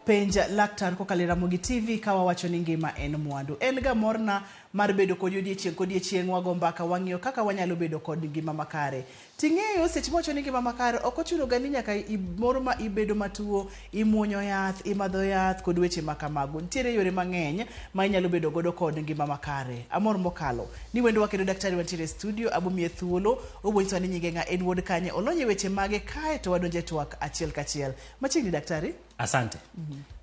Penj Laktar kokalo e Ramogi TV ka wawacho ni ngima en mwandu. En ga morna mar bedo kodi odiechieng' kodiechieng' wago mbaka wang'iyo kaka wanyalo bedo kod ngima makare. Ting'eyo seche mwacho ni ngima makare ok ochuno ga ni nyaka moro ma ibedo matuo, imuonyo yath, imadho yath kod weche ma kamago. Nitiere yore mang'eny ma inyalo bedo godo kod ngima makare. Amor mokalo ni wendowa kendo daktari wantiere e studio, abomiye thuolo, obonyisowa ni nyinge ng'a, en wuod kanye, olony e weche mage kae to wadonjo e twak achiel kachiel. Machiegni daktari. Asante.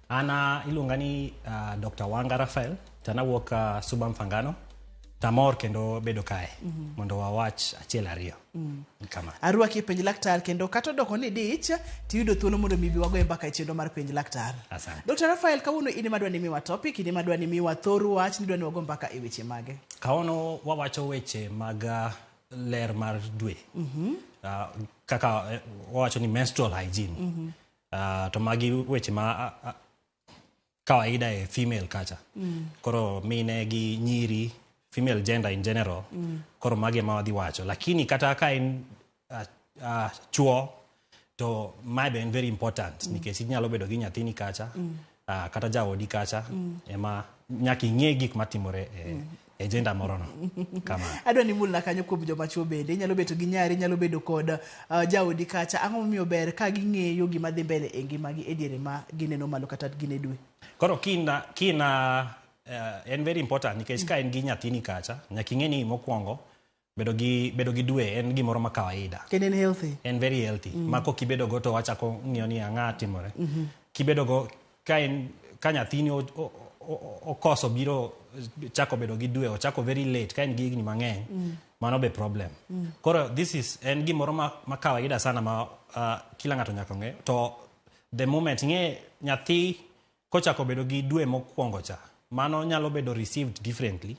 An iluonga ni Dr. Wanga Rafael, to an awuok Suba Mfangano. Tamor kendo bedo kae mondo wawach achiel ariyo. Kama. Arwaki e Penj Laktar kendo kata odoko ni dich tiyudo thuolo mondo mi bi wagoye mbaka e chenro mar Penj Laktar. Asante. Dr. Rafael, kawuono in ema dwa ni miwa topic, in ema dwa ni miwa thor wach, nidwa ni wago mbaka e weche mage. Kawuono wawacho weche mag ler mar dwe. Kaka wawacho ni menstrual hygiene. To magi weche ma kawaida e female kacha. Koro mine gi nyiri, female gender in general. Koro magi ema wadhi wacho. Lakini kata ka en chuo to mae be en very important nikech inyalo bedo gi nyathini kacha kata jaodi kacha ema nyaka ing'e gik matimore e gender moro no. Kama. Adwa ni mulna kanyo kuom joma chuo bende. Inyalo bedo gi nyari, inyalo bedo kod jaodi kacha. Ang'o momiyo ber ka ging'eyo gima dhi mbele e ngimagi e diere ma gineno malo kata gin e dwe? Koro kina en very important nikech ka in gi nyathini kacha, nyaka ing'e ni mokwongo bedo gi dwe en gimoro ma kawaida. Kendo en healthy. En very healthy. Ma kok ibedo go to wachako ng'iyo ni ang'a timore. Kibedo go ka en ka nyathini okoso biro chako bedo gi dwe, ochako very late ka en gi higni mang'eny, mano be problem. Koro this is en gimoro ma kawaida sana ma kila ng'ato nyaka ng'e. To the moment ing'e nyathi kochako bedo gi dwe mokwongo cha, mano nyalo bedo received differently.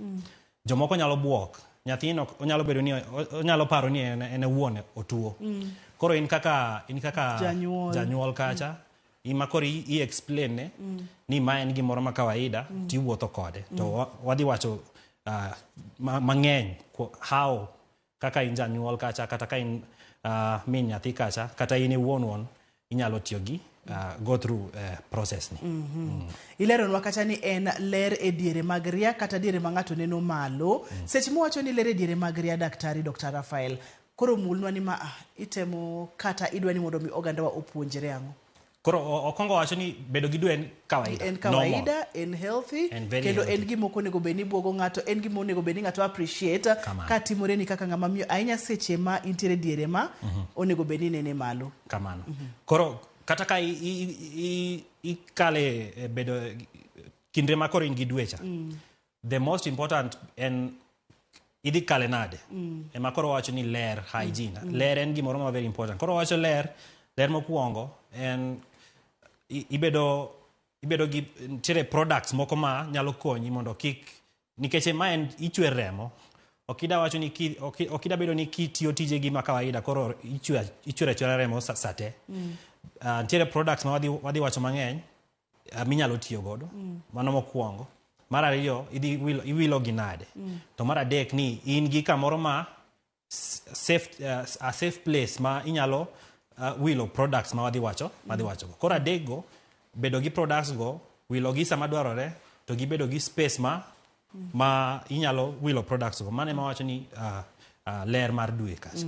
Jomoko nyalo buok. Nyathino onyalo bedo ni onyalo paro ni en owuon otuo. Koro in kaka Janyuol. Janyuol kacha, ima koro i explain ne ni ma en gimoro ma kawaida tiwuotho kode. To wadhi wacho mang'eny how kaka in janyuol kacha kata ka in min nyathi kacha kata in iwuon wuon inyalo tiyo gi go through process ni. Ileronwa kacha ni en ler e diere mag ria kata diere ma ng'ato neno malo. Seche miwacho ni ler e diere mag ria daktari Dr. Rafael, koro mulnwa ni ma itemo kata idwa ni mondo mi ogandawa opuonjre ang'o? Koro okwongo wacho ni bedo gi dwe en kawaida. En normal. Kawaida, en healthy, En very kendo healthy. en gima ok onego bed ni buogo ng'ato, en gima onego bed ni ng'ato appreciate Kamano. ka timore ni kaka ng'ama miyo ahinya seche ma intiere diere ma onego bed ni nene malo. Kamano. Koro kata ka ikale e bedo kinde ma koro in gi dwe cha, the most important en idhi kale nade. Ema koro wacho ni ler, hygiene. Ler en gimoro ma very important. Koro wacho ler, ler mokwongo en ibedo gi nitiere products moko ma nyalo konyi mondo kik nikech ma en ichwer remo ok ida wacho ni ok ida bedo ni kitiyo tijegi ma kawaida koro ichwer achwera remo sa te. Nitiere products ma wadhi wacho mang'eny minyalo tiyo godo. Mano mokwongo. Mar ariyo idhi wilo, iwilo gi nade. To mar adek ni in gi kamoro ma safe, a safe place ma inyalo wilo products ma wadhi wacho go. Koro adek go bedo gi products go wilo gi sama dwarore to gibedo gi space ma inyalo wilo products go. Mano ema wacho ni ler mar dwe kacha.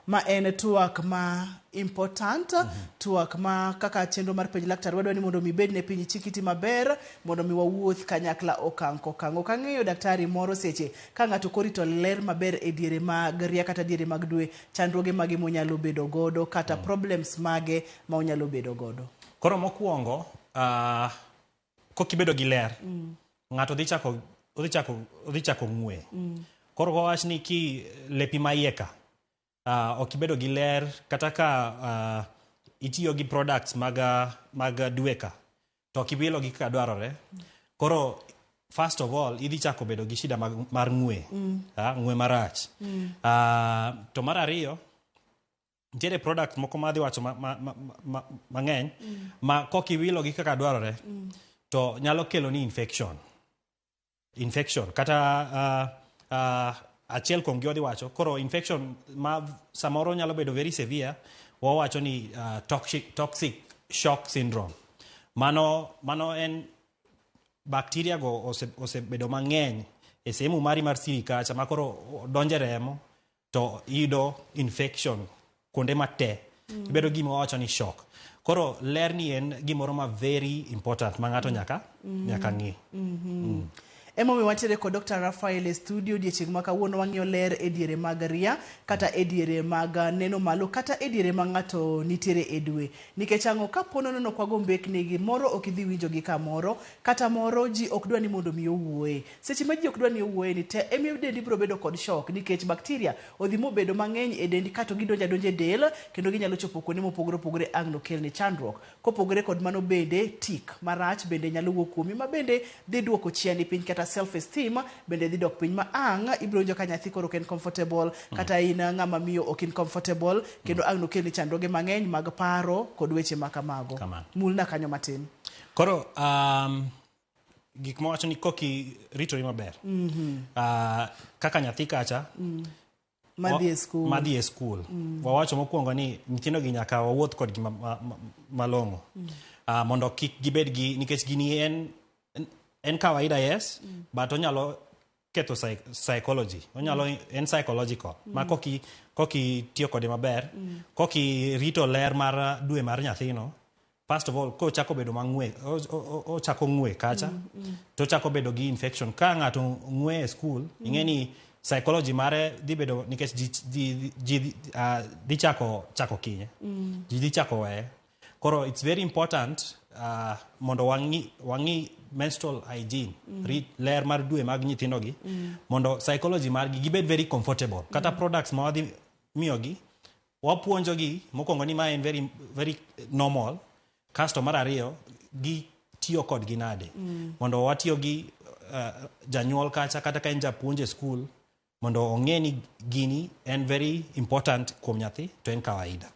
Ma en twak ma important, twak ma kaka chenro mar Penj Laktar wadwa ni mondo mi bed ne piny chikiti maber mondo mi wawuoth kanyakla okang' kokang'. Ok ang'eyo daktari moro seche ka ng'ato korito ler maber e diere mag ria kata diere mag dwe, chandruoge mage monyalo bedo godo kata problems mage ma onyalo bedo godo. Koro mokwongo kokibedo gi ler ng'ato dhi chako ng'we. Koro wawach ni ki lepi ma iye ka ok ibedo gi ler kata ka itiyo gi products mag dwe ka to ok iwilo gi kaka dwarore. Koro first of all idhi chako bedo gi shida mar ng'we, ng'we marach. To mar ariyo nitiere product moko ma adhi wacho mang'eny ma kok iwilo gi kaka dwarore to nyalo kelo ni infection kata achiel kuom gi wadhi wacho koro infection ma samoro nyalo bedo very severe wawacho ni toxic shock syndrome. Mano en bacteria go osebedo mang'eny e sehemu mari mar siri kacha ma koro donje remo to iyudo infection kuonde mate. Ibedo gima wawacho ni shock. Koro ler ni en gimoro ma very important ma ng'ato nyaka ng'i. Emomiyo wantiere kod Dr. Raphael e studio odiechieng' ma kawuono. Wang'iyo ler e diere mag ria, kata e diere mag neno malo, kata e diere ma ng'ato nitiere e dwe. Nikech ang'o? Kapo nono ok wago mbekni, gimoro ok idhi winjo gi kamoro, kata moro ji ok dwa ni mondo mi owuoye. Seche ma ji ok dwa ni owuoye ni te emiyo dendi biro bedo kod shock, nikech bacteria odhi mobedo mang'eny e dendi, kato gidonjo adonja e del kendo ginyalo chopo kuonde mopogore opogore, ang' nokelni chandruok. Kopogore kod mano bende, tik marach bende nyalo wuok kuomi, ma bende dhi duoko chieni piny, kata self esteem bende dhi dok piny, ma ang' ibiro winjo ka nyathi koro ok en comfortable, kata in ng'ama miyo ok in comfortable, kendo ang' nokelni chandruoge mang'eny mag paro kod weche ma kamago. Kamano. Mulna kanyo matin. Koro gik mawacho ni koki ritori maber kaka nyathi kacha madhi e skul. Madhi e skul. Wawacho mokwongo ni nyithindo gi nyaka wawuoth kodgi malong'o mondo kik gibed gi, nikech gini en kawaida, yes, but onyalo ketho psychology, onyalo en psychological ma koki tiyo kode maber, koki rito ler mar dwe mar nyathino. First of all, kochako bedo mang'we, ochako ng'we kacha to ochako bedo gi infection. Ka ng'ato ng'we e skul, ing'e ni psychology mare dhi bedo, nikech ji dhi chako kinye, ji dhi chako weye. Koro it's very important mondo wang'i menstrual hygiene, ler mar dwe mag nyithindogi, mondo psychology margi gibed very comfortable. Kata products ma wadhi miyogi, wapuonjogi mokwongo ni ma en very, very normal. Kasto mar ariyo, gi tiyo kodgi nade, mondo watiyo gi janyuol kacha, kata ka en japuonj e skul, mondo ong'e ni gini en very important kuom nyathi to en kawaida.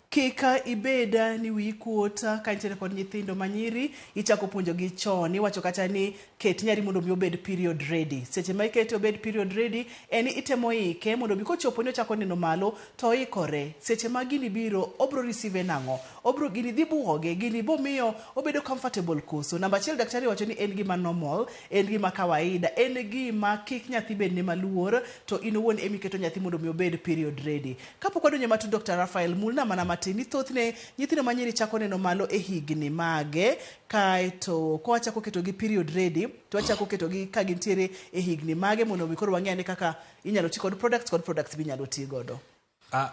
Kik ibed ni wiyi kuot ka intiere kod nyithindo manyiri. Ichako puonjogi chon. Iwacho kata ni ket nyari mondo mi obed period ready. Seche ma ikete obed period ready, en itemo ike mondo mi kochopo ni ochako neno malo to oikore. Seche ma gini biro, obro receive nang'o? Obro gini dhi buoge? Gini bomiyo obedo comfortable koso? Namba achiel, daktari wacho ni en gima normal, en gima kawaida, en gima kik nyathi bed ne maluor, to in owuon emiketo nyathi mondo mi obed period ready. Kapok wadonjo matut, Dr. Raphael, mulna mana matin ni thothne nyithindo manyiri chako neno malo e higni mage, kaeto kowachako ketogi period ready to wachako ketogi ka gintiere e higni mage, mondo mi koro wang'e ane kaka inyalo ti kod products kod products minyalo ti godo.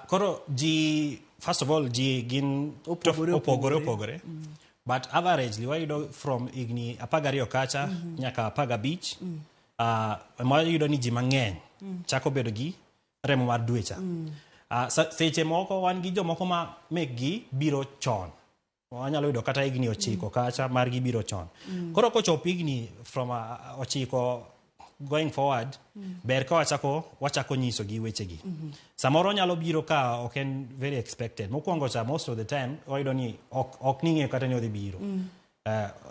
Koro ji, first of all, ji gin opogore. Opogore opogore, but averagely wayudo from higni 12 kacha nyaka 15 wayudo ni ji mang'eny chako bedo gi remo mar dwe cha. Seche moko wan gi jomoko ma mekgi biro chon, wanyalo yudo kata higni 9 kacha margi biro chon. Koro kochopo higni from 9 going forward, ber ka wachako nyiso gi wechegi. Samoro nyalo biro ka ok en very expected. Mokwongo cha, most of the time wayudo ni ok ning'eyo kata ni odhi biro.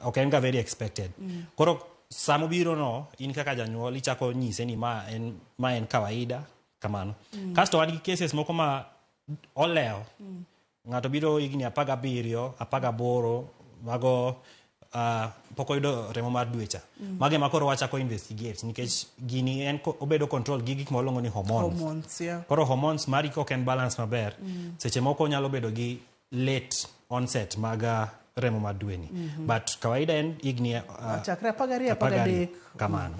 Ok en ga very expected. Koro samobiro no, in kaka janyuol ichako nyise ni ma en kawaida kamano. Kasto wan gi cases moko ma olewo. Ng'ato biro higni 17, 18, mago pok oyudo remo mar dwe cha. Mago ema koro wachako investigate, nikech gini en obedo control gi gik ma waluongo ni hormones. Hormones, yeah. Koro hormones mari kok en balance maber, seche moko nyalo bedo gi late onset mag remo mar dwe ni. But kawaida en higni chakre 12, 12, 13. Kamano.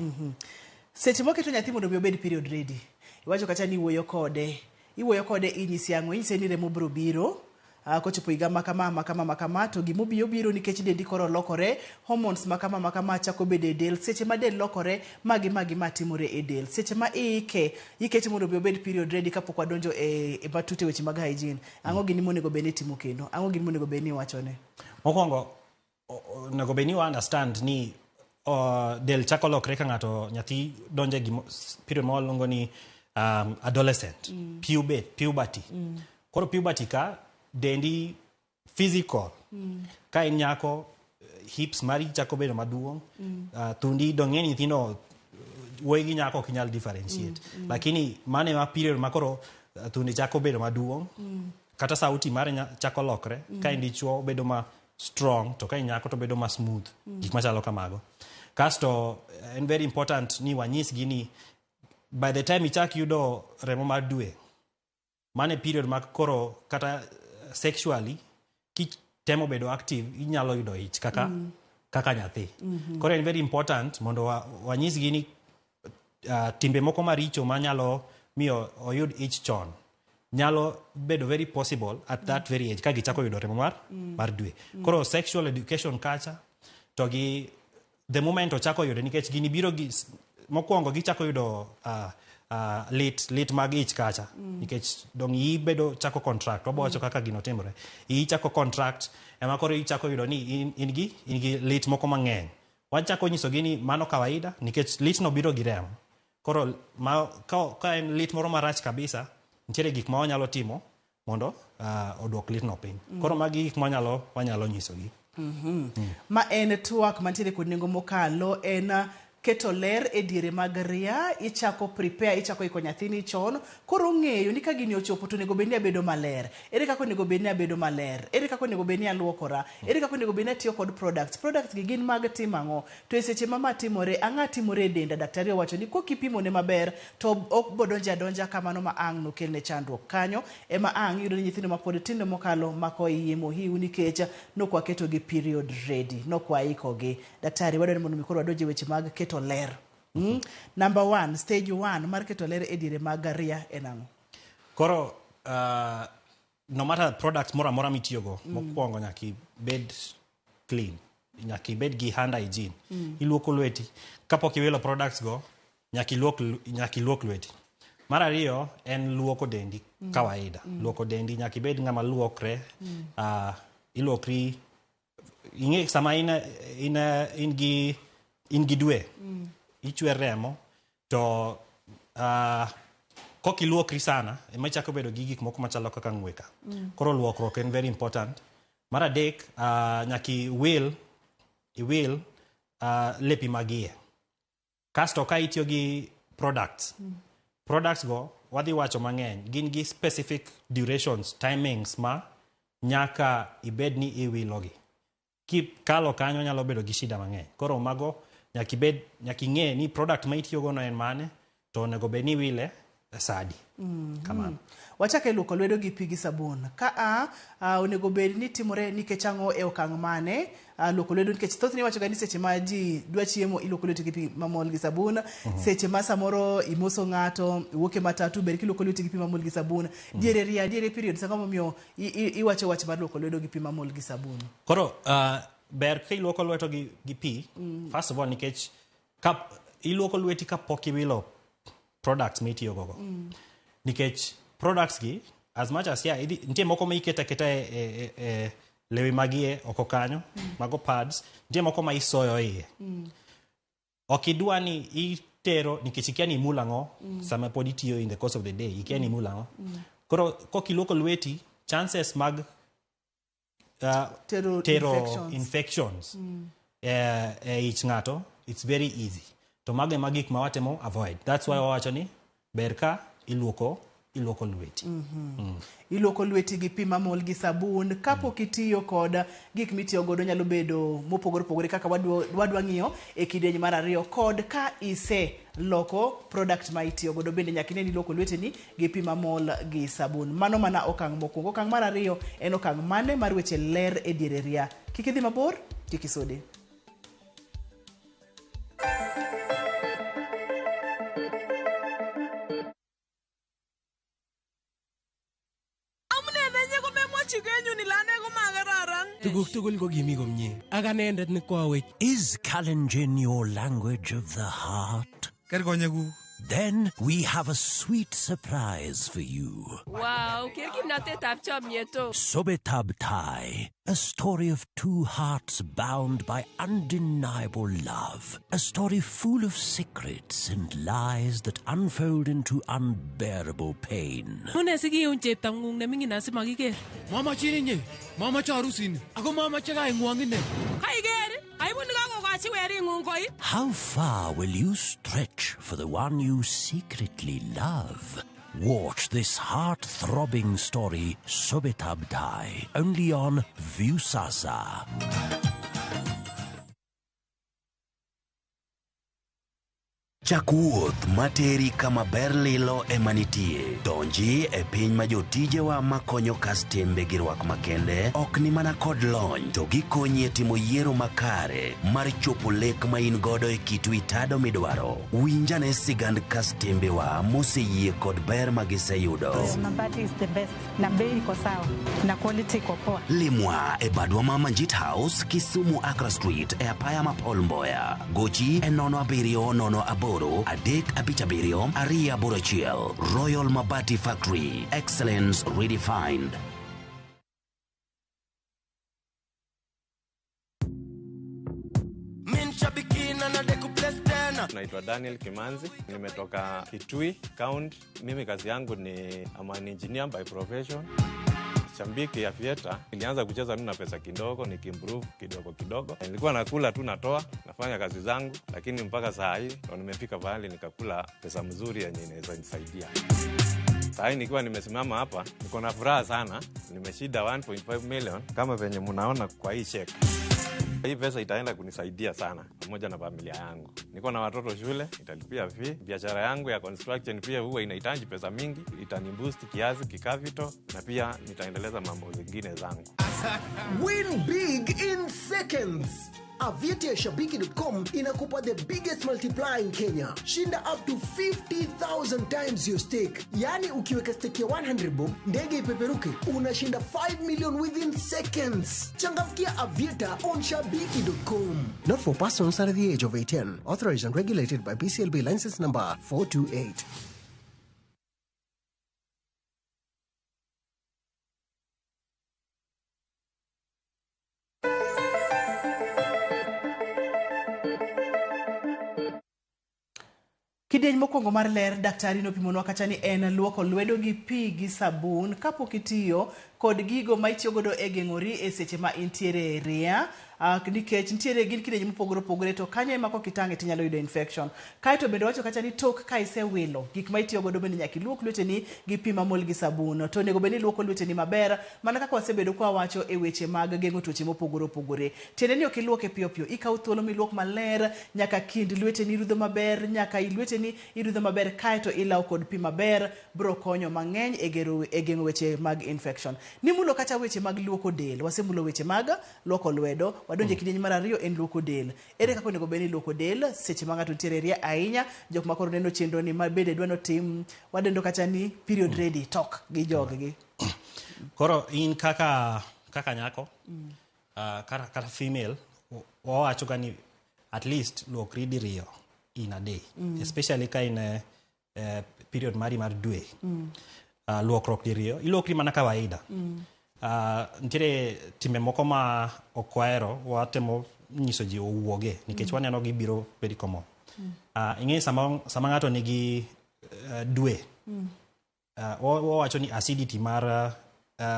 Seche moketo nyathi mondo mi obed period ready, iwacho kata ni iwuoyo kode, iwuoyo kode, inyise ang'o? Inyise ni remo biro biro kochopo higa makama makama makama, to gimobiyo biro nikech dendi koro lokore, hormones makama makama chako bedo e del. Seche ma del lokore, magi magi ma timore e del seche ma iike ikete mondo mi obed period ready. Kapok wadonjo e matut e weche mag hygiene, ang'o gini monego bed ni itimo kendo ang'o gini monego bed ni iwachone? Mokwongo, onego bed ni wa understand ni del chako lokre ka ng'ato, nyathi donjo e period ma waluongo ni adolescent, puberty. Koro puberty ka dendi physical, ka in nyako, hips mari chako bedo maduong', thundi dong'. Ng'e nyithindo wuoyi gi nyako ok inyal differentiate, lakini mano ema period ma koro thundi chako bedo maduong', kata sauti mare chako lokre. Ka in dichuo, obedo ma strong to ka in nyako to bedo ma smooth gik machalo kamago kasto en very important ni wanyisgi ni by the time ichak yudo remo mar dwe mano e period ma koro kata sexually kitemo bedo active inyalo yudo ich kaka kaka nyathi koro en very important mondo wanyisgi ni timbe moko maricho manyalo miyo oyud ich chon nyalo bedo very possible at that very age ka gichako yudo remo mar dwe koro sexual education kacha to gi the moment ochako yude nikech gini biro gi mokwongo gichako yudo lit mag ich kacha nikech dong iyi bedo chako contract wabo wacho kaka gino timore iyi chako contract ema koro ichako yudo ni in gi lit moko mang'eny wachako nyisogi ni mano kawaida nikech lit no biro gi remo koro ma, ka en lit moro marach kabisa nitiere gik ma wanyalo timo mondo oduok lit no piny koro magi gik ma wanyalo nyisogi Ma en twak mantiere kod nengo mokalo en keto ler e diere mag ria ichako prepare ichako iko nyathini chon koro ong'eyo ni ka gini ochopo to onego bed ni abedo maler ere kaka onego bed ni abedo maler ere kaka onego bed ni aluokora ere kaka onego bed ni atiyo kod products gi gin mag timo ang'o to e seche ma ma timore ang'a timore e denda daktari owacho ni kokipimone maber to ok bodonjo adonja kamano ma ang' nokelne chandruok kanyo ema ang' iyudo ni nyithindo mapod tindo mokalo mako iye mohiu nikech nokwaketogi period ready nokwaikogi daktari wadwaro ni mondo mi koro wadonj e weche mag keto ler Number one, stage one mar keto ler e diere mag ria en ang'o? Koro no matter product moro amora mitiyogo mokwongo nyaka ibed clean nyaka ibed gi hand hygiene iluoko lweti kapok iwilo products go nyaka iluok lweti mar ariyo en luoko dendi kawaida luoko dendi nyaka ibed ng'ama luokre iluokri ing'e sama in gi dwe ichwer remo to kok iluokri sana ema ichako bedo gi gik moko machalo kaka ng'weka koro luokruok en very important mar adek nyaka iwil lepi mag iye kasto ka itiyo gi products go wadhi wacho mang'eny gin gi specific durations timings ma nyaka ibed ni iwilogi kikalo kanyo nyalo bedo gi shida mang'eny koro mago nyaka ibed nyaka ing'e ni product ma itiyogo no en mane to onego bed ni iwile sadi kamano Wachako e luoko lwedo gi pi gi sabun. Ka a onego bed ni timore nikech ang'o e okang' mane luoko lwedo nikech thothne iwacho ga ni seche ma ji dwa chiemo iluoko lweti gi pi mamol gi sabun. Seche ma samoro imoso ng'ato iwuok e matatu ber kiluoko lweti gi pi mamol gi sabun. Diere ria diere period ang'o momiyo iwacho wach mar luoko lwedo gi pi mamol gi sabun? Koro ber ka iluoko lweto gi pi first of all nikech ka iluoko lweti kapok iwilo products mitiyogo go nikech products gi as much as yeah, nitie moko ma iketo aketa e lewi mag iye oko kanyo mago pads nitie moko ma isoyo iye ok idwa ni itero nikech ikia ni imul ang'o sama pod itiyo in the course of the day ikia ni imul ang'o koro kok iluoko lweti chances mag tero infections. Infections e ich ng'ato it's very easy to mago ema gik ma watemo avoid that's why wawacho ni ber ka iluoko lweti Iluoko lweti gi pi mamol gi sabun kapok itiyo kod gik mitiyo godo nyalo bedo mopogore opogore kaka wadwa ng'iyo e kidieny mar ariyo kod ka ise loko product ma itiyo godo bende nyaka ine ni iluoko lweteni gi pi mamol gi sabun mano mana okang' mokwongo okang' mar ariyo en okang' mane mar weche ler e diere ria kik idhi mabor kik isode Amune nenye komemwochi kenyun ile ane komakararan. Tuguk tugul ko kimi komie ak anendet ne kwawech. Is Kalenjin your language of the heart? Ker konyekuk. Then we have a sweet surprise for you. Wow, ker kimnatetab chomyet o. Sobetab Tai, a story of two hearts bound by undeniable love. A story full of secrets and lies that unfold into unbearable pain. Mune sikiun cheptong'ung neming'in asimakiker. Mamachin inye, mamache arusini, ako mamache kaing'wong ine. Kaiker, aibu nekakokochi wering'ung koit. How far will you stretch for the one you secretly love? Watch this heart-throbbing story, Sobetab Tai, only on Viusasa. Chak wuoth materi kama ber lilo ema nitie. Donji e piny ma jotijewa makonyo kastembe gi rwak makende ok ni mana kod lony to gikonyi e timo yiero makare mar chopo lek ma in godo e kit wi tado midwaro. Winj ane sigand kastembewa moseyie kod ber ma giseyudo. Mabati is the best na bei iko sawa na quality iko poa. Limwa e badwa ma Manjit House, Kisumu Accra Street e apaya ma Paul Mboya. Gochi e 07 08 357 281. Royal Mabati Factory. Excellence redefined. Naitwa Daniel Kimanzi, nimetoka Kitui County. Mimi kazi yangu ni I'm an engineer by profession. Shabiki ya Aviator, nilianza kucheza tu na pesa kidogo, nikiimprove kidogo kidogo. Nilikuwa nakula tu natoa, nafanya kazi zangu, lakini mpaka saa hii ndo nimefika pahali nikakula pesa mzuri yenye inaweza nisaidia. Saa hii nikiwa nimesimama hapa, niko na furaha sana, nimeshinda 1.5 million kama venye mnaona kwa hii check. Hii pesa itaenda kunisaidia sana pamoja na familia yangu. Niko na watoto shule, italipia fee. Biashara yangu ya construction pia huwa inahitaji pesa mingi, itaniboost kiasi kicapital na pia nitaendeleza mambo zingine zangu. Win big in seconds. Aviator Shabiki.com inakupa the biggest multiplier in Kenya. Shinda up to 50,000 times your stake. Yani ukiweka stake ya 100 bob, ndege ipeperuke, unashinda 5 million within seconds. Changamkia Aviator on Shabiki.com. Not for persons under the age of 18. Authorized and regulated by BCLB license number 428. Kidieny mokwongo mar ler, daktari nopimonwa kacha ni en luoko lwedo gi pi gi sabun kapok itiyo kod gigo ma itiyo godo e geng'ori e seche ma intiere e ria, nikech nitiere gin kidienje mopogore opogore to kanyo ema kokitang'e tinyalo yudo infection. Kaeto bende wacho kacha ni tok ka isewilo gik ma itiyo godo bende nyaka iluok lweteni gi pi mamol gi sabun. To onego bed ni iluoko lweteni maber mana kaka wasebedo ka wawacho e weche mag geng'o tuoche mopogore opogore. Tiende ni ok iluoke piyo piyo, ikawo thuolo miluok maler nyaka kind lweteni irudho maber, nyaka lweteni irudho maber kaeto ilawo kod pi maber, bro konyo mang'eny e geng'o weche mag infection. Nimulo kata weche mag luoko del, wasemulo weche mag luoko lwedo, wadonje kidieny mar ariyo en luoko del. Ere kaka onego bed ni iluoko del seche ma ng'ato nitiere e ria ahinya, jok ma koro neno chenro ni ma bende dwa notim, wadendo kacha ni period ready talk gi jog gi. Koro in kaka nyako, kata female, wawacho ga ni at least luokri diriyo in a day, especially ka in period mari mar dwe. Luokruok diriyo, iluokri mana kawaida. Nitiere timbe moko ma ok wahero, watemo nyiso ji owuoge nikech waneno gibiro very common. Ing'e sama ng'ato nigi dwe, wawacho ni acidity mar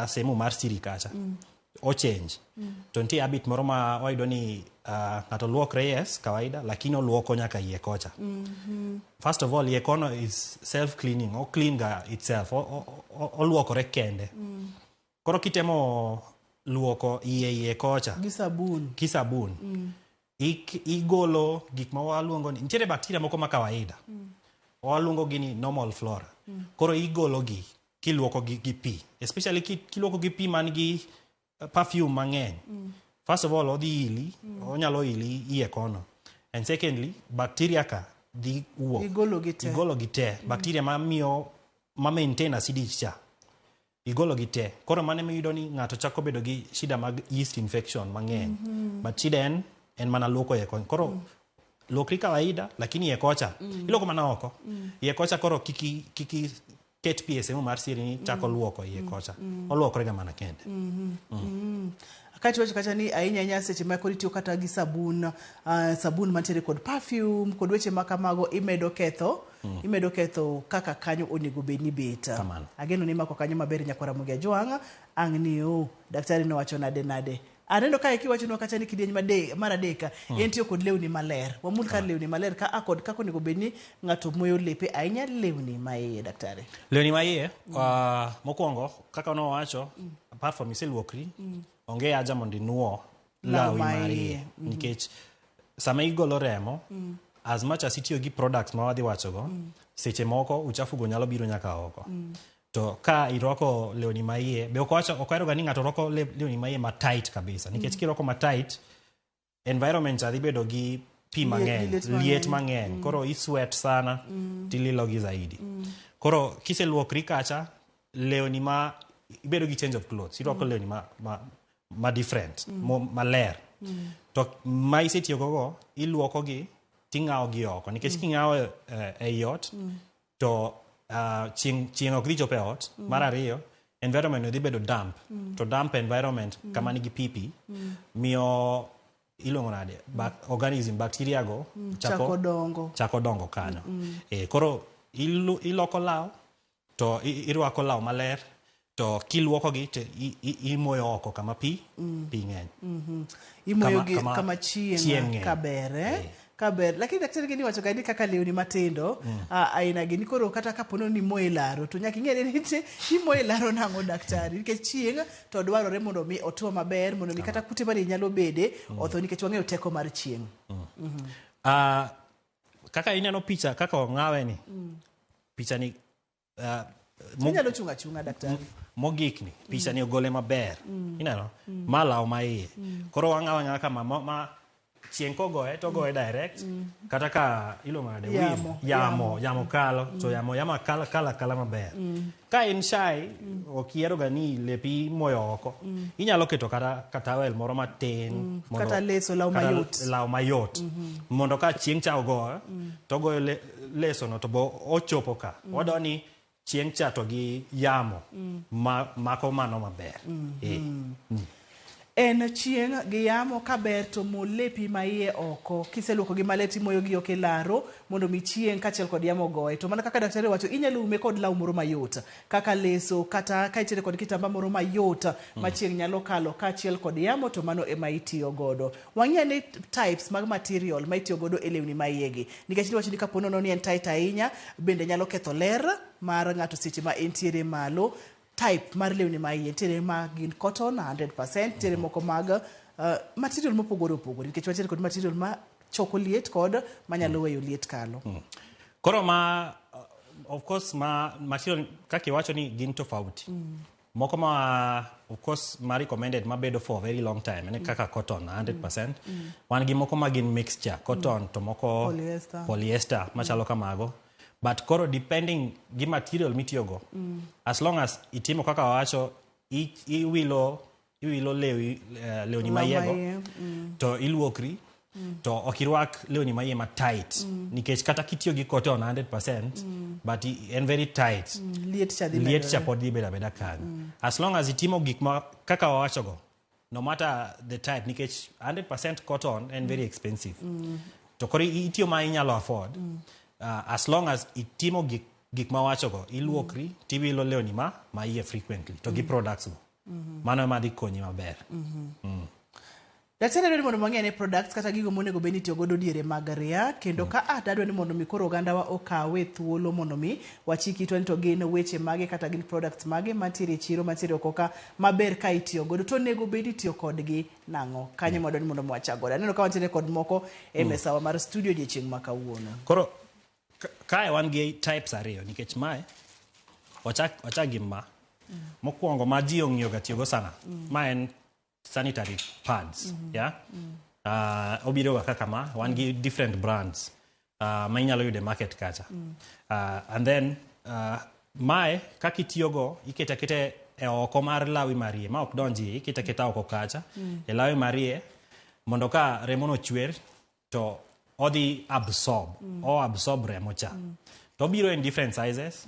sehemu mar siri kacha ochange. To nitie habit moro ma wayudo ni ng'ato luokre yes kawaida, lakini oluoko nyaka iye kocha. First of all, iye kono is self cleaning, o clean ga itself, oluokore kende. Koro kitemo luoko iye kocha gi sabun, ki sabun igolo gik ma waluongo ni nitiere bacteria moko ma kawaida, waluongo gi ni normal flora. Koro igolo gi kiluoko gi pi, especially kiluoko gi pi man gi perfume mang'eny. First of all, odhi ili, onyalo ili iye kono. And secondly, bacteria ka dhi wuok. Igolo gi te. Bacteria ma miyo ma maintain acidity cha. Igolo gi te. Koro mane miyudo ni ng'ato chako bedo gi shida mag yeast infection mang'eny. But shida en mana luoko iye kono. Koro luokri kawaida, lakini iye kocha. Iluoko mana oko. Iye kocha koro kiki ket pi e sehemu mar siri ni chako luoko iye kocha. Oluokore ga mana kende. Kaeto wacho kacha ni ahinya ahinya seche ma koro itiyo kata gi sabun, sabun mantiere kod perfume kod weche ma kamago imedo ketho kaka kanyo onego bed ni bet. Ageno ni mako kanyo maber nyakwara Ramogi Ajwang', ang' ni o daktari nowacho nade nade. Aneno kae kiwachonwa kacha ni kidieny mar adek en tiyo kod lewni maler. Wamul kar lewni maler ka a kod kaka onego bed ni ng'ato moyo lepe ahinya lewni ma iye daktari. Lewni ma iye, mokwongo kaka nowacho, apart from iseluokri, onge haja mondo inuo Law lawi ma mar iye. iye. Nikech sama igolo remo, as much as itiyo gi products ma wadhi wachogo, seche moko uchafu go nyalo biro nyaka oko. To ka irwako lewni ma iye, be ok oheroga ni ng'ato rwako lewni ma iye ma tight kabisa. Nikech kirwako ma tight, environment cha dhi bedo gi pi mang'eny, liet liet mang'eny. mang'eny. Koro isweat sana, tililo gi zaidi. Koro kiseluokri kacha, lewni ma ibedo gi change of clothes, irwako lewni ma different, maler. To ma isetiyogo go, iluoko gi, ting'awo gi oko. Nikech king'awo ei ot, to chieng' ok dhi chopo e ot. Mar ariyo, environment dhi bedo damp. To damp environment kama nigi pi miyo iluongo nade organism bacteria go Chako dongo. Chako dongo kanyo. Koro iloko law to irwako law maler to kiluokogi to imoyo oko kama pi ng'eny. Imoyo gi Kama kama chieng' chieng' ng'eny. kaber, Kaber. Lakini daktari gini wacho gani kaka lewni matindo, aina gini koro kata kapo ni imoyo e laro to nyaka ing'e ni nitie imoyo e laro nang'o daktari nikech chieng' to dwarore mondo mi otuo maber mondo mi kata kute mane nyalo bede otho nikech wang'eyo teko mar chieng'. Kaka ineno picha kaka ong'awe ni. Picha ni Inyalo chung' achung'a daktari. Mogik ni picha ni ogole maber. Ineno? Ma law ma iye. Koro wang'awe ang'awa kama ma chieng' kogoye to ogoye direct. Kata ka iluongo nade wind, Yamo, yamo. yamo kalo, to yamo yamo kala kala kala maber. Ka in shy, ok ihero ga ni lepi imoyo oko. Inyalo keto kata towel moro matin Kata leso, law kata mayot. law mayot. Mondo ka chieng' cha ogoyo, to ogoyo leso no to bo ochopo ka. Wadwa ni chieng' cha to gi yamo mako mano maber. En chieng' gi yamo kaber to mo lepi ma iye oko. Kiseluoko gi maler timoyo gi oko e laro mondo mi chieng' kaachiel kod yamo ogoye. To mana kaka daktari owacho, inyalo ume kod law moro mayot kaka leso kata ka itiere kod kitamba moro mayot ma chieng' nyalo kalo kaachiel kod yamo to mano ema itiyo godo. Wang'i ane types mag material ma itiyo godo e lewni ma iye gi. Nikech iwacho ni kapo nono ni en tight ahinya, bende nyalo ketho ler mar ng'ato seche ma entiere malo. Type mar lewni ma iye nitiere ma gin cotton 100%, nitiere moko mag material mopogore opogore nikech wantiere kod material ma choko liet kod manyalo weyo liet kalo. Koro ma of course ma material kaka iwacho ni gin tofauti. Moko ma of course ma recommended ma bedo for a very long time en kaka cotton 100%. Wan gi moko ma gin mixture cotton to moko Polyester. polyester machalo kamago. But koro depending gi material mitiyogo, as long as itimo kaka wawacho, iwilo lewni Law mayiego, maiye, to iluokri, to ok irwak lewni maiye ma tight. Nikech kata kitiyo gi cotton 100%, but en very tight. Liet cha dhi Liet cha medore. pod dhi bedo abeda kanyo. As long as itimo gik ma kaka wawachogo, no matter the type, nikech 100% cotton en very expensive. To koro itiyo ma inyalo afford. As long as itimo gik ma wachogo, iluokri, tiwilo lewni ma iye frequently, to gi products go. Mano ema dhi konyi maber. Daktari dwaro ni mondo wang'e ne products kata gigo monego bed ni itiyo godo diere mag ria, kendo ka a dadwa ni mondo mi koro ogandawa okawe thuolo mondo mi wachik itwa ni to gin weche mage kata gin products mage mantiere e chiro mantiere oko ka maber ka itiyo godo to onego bed itiyo kodgi nang'o. Kanyo ema wadwa ni mondo mi wachak godo. Aneno ka wantiere kod moko e mesawa mar studio odiochieng' ma kawuono. Koro kae wan gi types ariyo nikech mae wachak gi ma. Mokwongo ma ji ong'iyo ga tiyogo sana. Ma en sanitary pads, yeah? Obiro ga kaka ma, wan gi different brands ma inyalo yudo e market kacha. And then mae kaka itiyogo, iketo aketa e oko mar lawi marie, ma ok donji, iketo aketa oko kacha, e lawi marie, mondo ka remo no chwer, to odhi absorb, o absorb remo cha. To obiro in different sizes,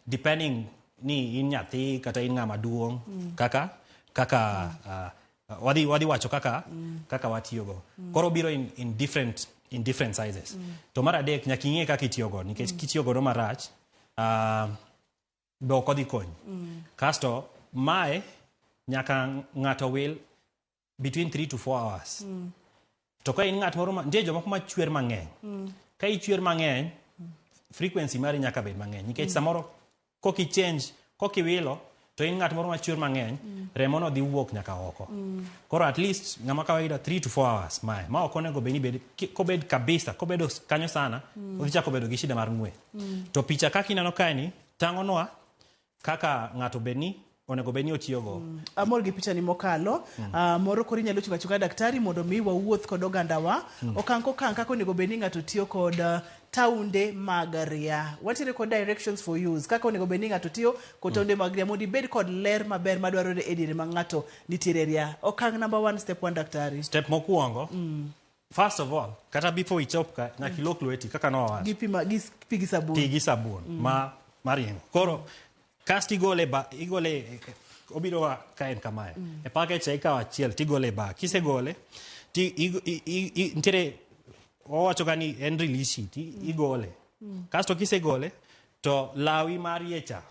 depending ni in nyathi kata in ng'ama duong', kaka wadhi wacho kaka watiyogo. Koro obiro in different sizes. To mar adek nyaka ing'e kaka itiyogo, nikech kitiyo godo marach, be ok odhi konyi. Kasto mae Nyaka ng'ato wil between 3 to 4 hours. To ka in ng'at moro ma nitie jomoko ma chwer mang'eny. Ka ichwer mang'eny, frequency mari nyaka bed mang'eny nikech samoro koki change, kokiwilo to in ng'at moro ma chwer mang'eny, remo no dhi wuok nyaka oko. Koro at least ng'ama kawaida 3 to 4 hours mae. Ma ok onego bed ni bed kobed kabisa, kobedo kanyo sana, odhi chako bedo gi shida mar ng'we. To picha kaka ineno kae ni tang'onwa kaka ng'ato bed ni onego bed ni otiyogo. Amor gi picha ni mokalo. Moro koro inyalo chungo achunga daktari mondo mi wawuoth kod ogandawa okang' kokang' kaka onego bed ni ng'ato tiyo kod taunde mag ria. Wantiere kod directions for use kaka onego bed ni ng'ato tiyo kod taunde mag ria mondo ibed kod ler maber madwarore e diere ma ng'ato nitiere ria. Okang' number 1, step 1 daktari. Step mokwongo, first of all, kata before ichop ka, nyaka ilok lweti kaka nowacho. Gi pi gi pi gi sabun. Pi gi sabun ma maringo. Koro kasto igole ba igole obiro ka en kamae. E package cha ikawo achiel tigole e bag. Kisegole ti nitiere wawacho ga ni en release sheet igole. Kasto kisegole to lawi mar iye cha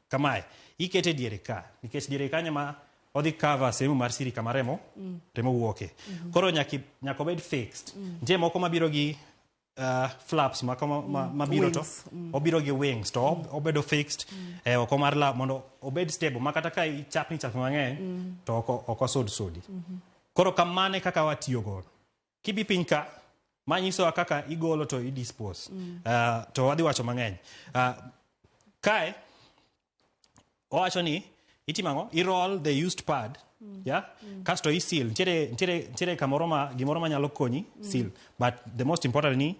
kamae ikete diere ka nikech diere kanyo ma odhi cover sehemu mar siri kama remo remo wuoke. Koro nyaka obed fixed. Nitie moko mabiro gi flaps mako mabiro to obiro gi wings to obedo fixed oko mar law mondo obed stable ma kata ka ichapni chapni mang'eny to ok osud sudi. Koro kamano e kaka watiyo godo. Kibi piny ka manyisowa kaka igolo to i dispose. To wadhi wacho mang'eny. Kae owacho ni itimo ang'o? I roll the used pad. Yeah? Kasto i seal. Nitiere kamoro ma gimoro manyalo konyi seal. But the most important ni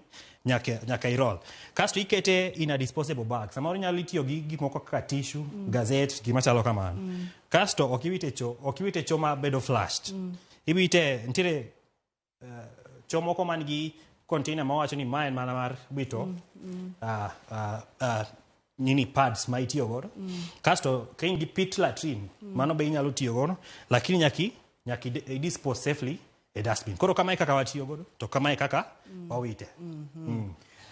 nyaka i roll. Kasto ikete in a disposable bag. Samoro inyalo tiyo gi gik moko kaka tissue, gazette, gima chalo kamano. Kasto ok iwite cho, ok iwite cho ma bedo flushed. Iwite nitiere cho moko man gi container mawacho ni ma en mana mar wito nini pads ma itiyo godo. Kasto ka in gi pit latrine, mano be inyalo tiyo godo, lakini nyaki i dispose safely e dustbin. Koro kamae kaka watiyo godo, to kamae kaka wawite.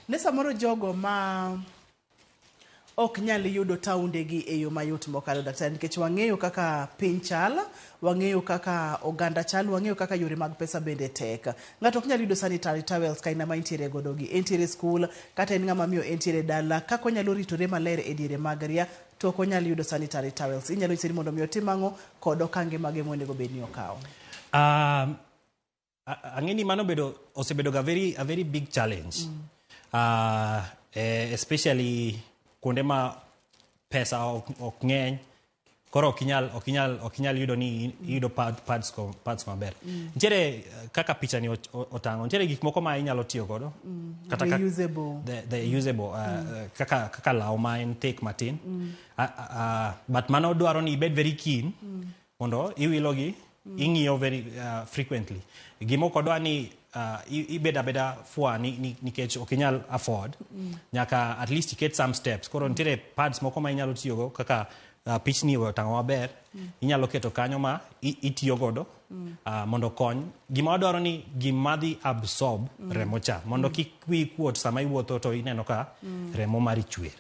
Ne samoro jogo ma ok nyal yudo taundegi e yo mayot mokalo daktari, nikech wang'eyo kaka piny chal, wang'eyo kaka oganda chal, wang'eyo kaka yore mag pesa bende tek. Ng'ato ok nyal yudo sanitary towels ka ina ma entiere godo gi, entiere skul, kata en ng'ama miyo entiere dala, kaka onyalo ritore maler e diere mag ria, to ok onyal yudo sanitary towels. Inyalo nyise ni mondo mi otim ang'o kod okange mage monego bed ni okawo? Ang'e ni mano osebedo ga a very big challenge. Especially kuonde ma pesa ok ng'eny, koro ok inyal yudo ni iyudo pads maber. Nitiere kaka picha ni otang'o, nitiere gik moko ma inyalo tiyo godo. Kata Reusable. The usable, kaka law ma en thick matin. But mano dwaro ni ibed very keen mondo iwilo gi, ing'iyo very frequently. Gima ok odwa ni ibed abeda fwa nikech ok inyal afford. Nyaka at least iket some steps. Koro nitiere pads moko ma inyalo tiyogo kaka pichni otang'o maber. Inyalo keto kanyo ma itiyo godo mondo okony. Gima wadwaro ni gima dhi absorb remo cha mondo kik wiyi kuot sama iwuotho to ineno ka remo mari chwer.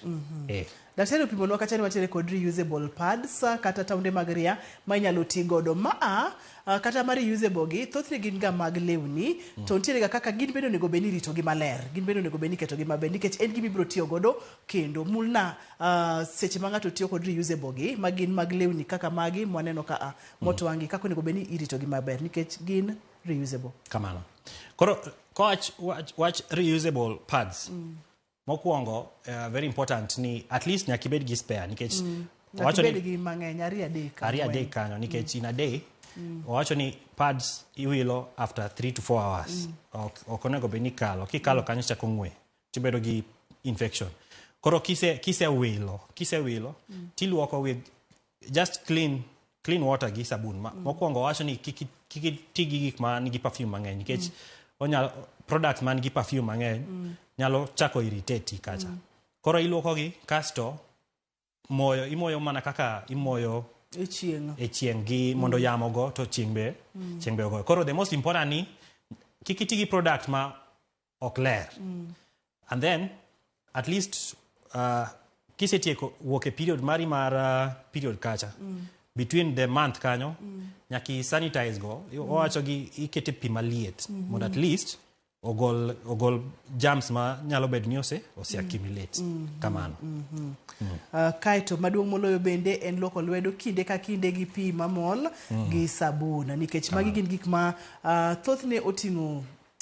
Daktari opimonwa kacha ni wantiere kod reusable pads kata taunde mag ria ma inyalo ti godo. Ma kata mar reusable gi thothne gin ga mag lewni, to nitiere ga kaka gin bende onego bed ni iritogi maler, gin bende onego bed ni iketogi maber nikech en gima ibiro tiyo godo kendo. Mulna seche ma ng'ato tiyo kod reusable gi ma gin mag lewni kaka magi mwaneno ka motwang'i, kaka onego bed ni iritogi maber nikech gin reusable. Kamano. Koro kowach wach reusable pads, mokwongo very important ni at least nyaka ibed gi spare nikech owacho ni Nyaka ibed gi mang'eny, ariyo adek, ariyo ang'wen. adek kanyo nikech in a day owacho ni pads iwilo after 3 to 4 hours. Ok onego bed ni ikalo, kikalo kanyo chako ng'we tibedo gi infection. Koro kisewilo tiluoko with just clean water gi sabun. Mokwongo owacho ni kik iti gi gik ma nigi perfume mang'eny nikech products man gi perfume mang'eny nyalo chako irritate kacha. Koro iluoko gi kasto moyo, imoyo mana kaka imoyo e chieng'. E chieng' gi mondo yamo go to chieng' be, chieng' be ogoyo. Koro the most important ni kik iti gi product ma ok ler. And then at least kisetieko wuok e period mari mar period kacha, Between the month kanyo nyaka i sanitize go. Owacho gi ikete pi maliet mondo at least ogol germs ma nyalo bedo ni ose accumulate. Kamano. Kaeto maduong' moloyo bende en luoko lwedo kinde ka kinde gi pi mamol gi sabun, nikech magi gin gik ma thothne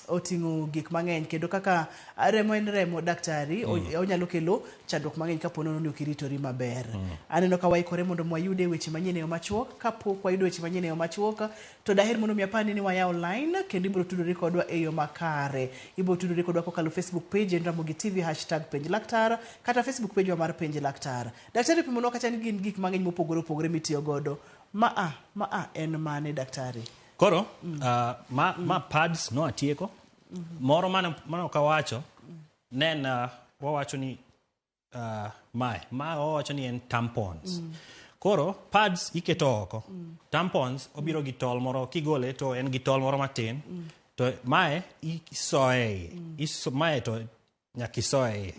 oting'o gik mang'eny, kendo kaka remo en remo, daktari, onyalo kelo chandruok mang'eny kapo nono ni ok iritori maber. Aneno ka waikore mondo wayude weche manyien e yo machuok. Kapok wayudo weche manyien e yo machuok, to daher mondo mi apani ni wayaw line kendo ibiro tudori kodwa e yo makare. Ibiro tudori kodwa kokalo Facebook page en Ramogi TV #penjlaktar kata Facebook page wa mar Penj Laktar. Daktari pimonwa kacha ni gin gik mang'eny mopogore opogore mitiyo godo. Maa en mane, daktari? Koro ma pads no atieko. Moro mane ok awacho ne en wawacho ni ma wawacho ni en tampons. Koro pads iketo oko. Tampons obiro gi tol moro, kigole to en gi tol moro matin. To mae isoye iye. Mae to nyaka isoye iye.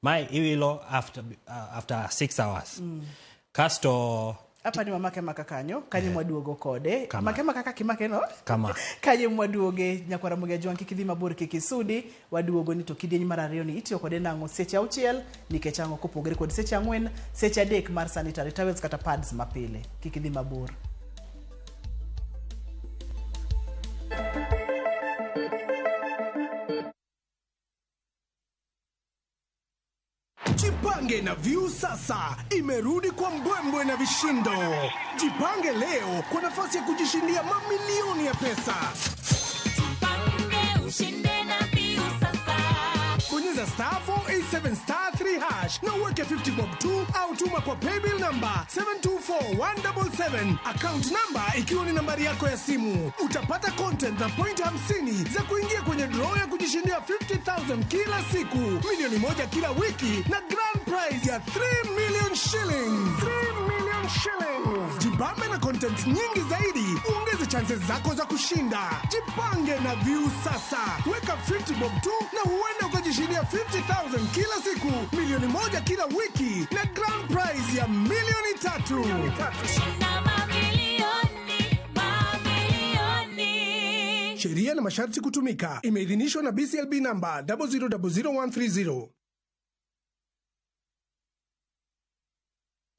Mae iwilo after 6 hours. Kasto apani wamake maka kanyo mwaduogo kode. Kama. Make maka kaka imake no? Kama. Kanyo mwaduoge, nyakwara Ramogi Ajwang', kik idhi mabor, kik isudi. Waduogo ni to kidieny mar ariyo ni itiyo kode nang'o seche 6, nikech ang'o kopogore kod seche 4, seche 3 mar sanitary towels kata pads mapile. Kik idhi mabor. Jipange na Viusasa imerudi kwa mbwembwe na vishindo. Jipange leo kwa nafasi ya kujishindia mamilioni ya pesa. Jipange ushinde na Viusasa. Bonyeza star 487 star 3 hash na uweke 50 bob 2 au tuma kwa paybill number 724177, account number ikiwa ni nambari yako ya simu. Utapata content na point 50 za kuingia kwenye draw ya kujishindia 50,000 kila siku, milioni 1 kila wiki na grand prize ya 3 million shillings. 3 million shillings. Jibambe na content nyingi zaidi, uongeze chances zako za kushinda. Jipange na Viusasa. Weka 50 bob 2 na huenda ukajishindia 50,000 kila siku, milioni 1 kila wiki na grand prize ya milioni 3. Shinda mamilioni, mamilioni. Sheria na masharti kutumika. Imeidhinishwa na BCLB number 0000130.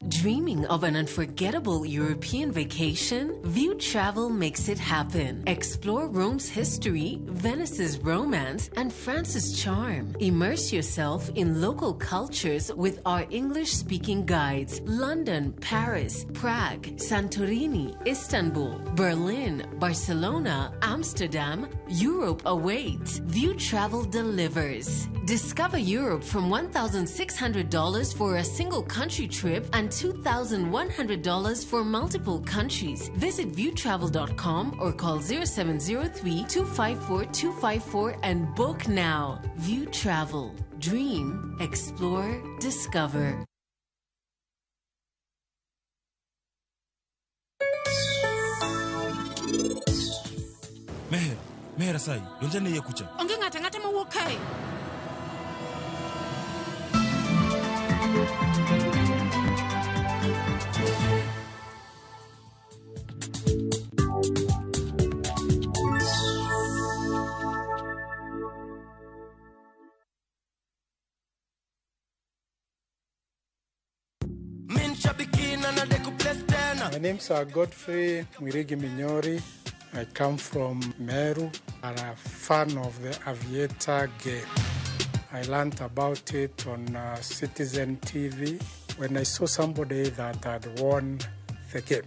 Dreaming of an unforgettable European vacation? View Travel makes it happen. Explore Rome's history, Venice's romance, and France's charm. Immerse yourself in local cultures with our English-speaking guides. London, Paris, Prague, Santorini, Istanbul, Berlin, Barcelona, Amsterdam. Europe awaits. View Travel delivers. Discover Europe from $1,600 for a single country trip and $2,100 for multiple countries. Visit viewtravel.com or call 0703 254 254 and book now. View Travel. Dream, explore, discover. Meher, Meher asai, donjane iye kucha. Onge ng'ato ang'ata mawuok kae. My name's Godfrey Mwirigi Minyori. I come from Meru. I'm a fan of the Aviator game. I learned about it on Citizen TV when I saw somebody that had won the game.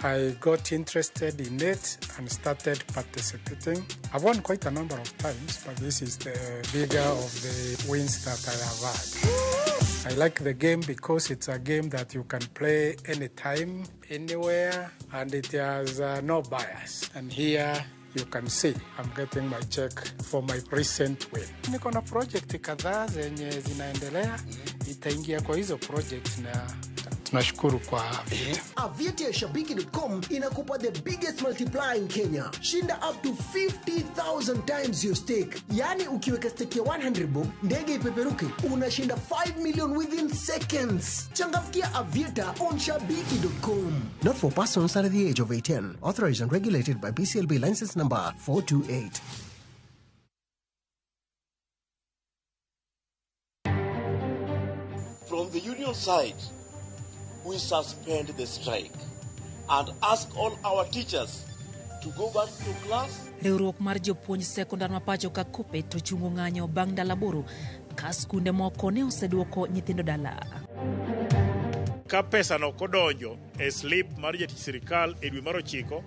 I got interested in it and started participating. I've won quite a number of times, but this is the bigger of the wins that I have had. I like the game because it's a game that you can play anytime, anywhere, and it has no bias. And here you can see I'm getting my check for my recent win. Niko na project kadhaa zenye zinaendelea, itaingia kwa hizo project na Tunashukuru kwa Aviator. Aviator Shabiki.com inakupa the biggest multiplier in Kenya. Shinda up to 50,000 times your stake. Yaani ukiweka stake ya 100 bob, ndege ipeperuke, unashinda 5 million within seconds. Changamkia Aviator on shabiki.com. Not for persons under the age of 18. Authorized and regulated by BCLB license number 428. From the union side, we suspend the strike and ask all our teachers to go back to class. Riwruok mar jopuonj sekondar ma pacho ka KUPPET ochungo ng'anyo bang' ndalo 8 ka skunde moko ne oseduoko nyithindo dala. Ka pesa no kodonjo e slip mar jatich sirikal e dwe mar 9,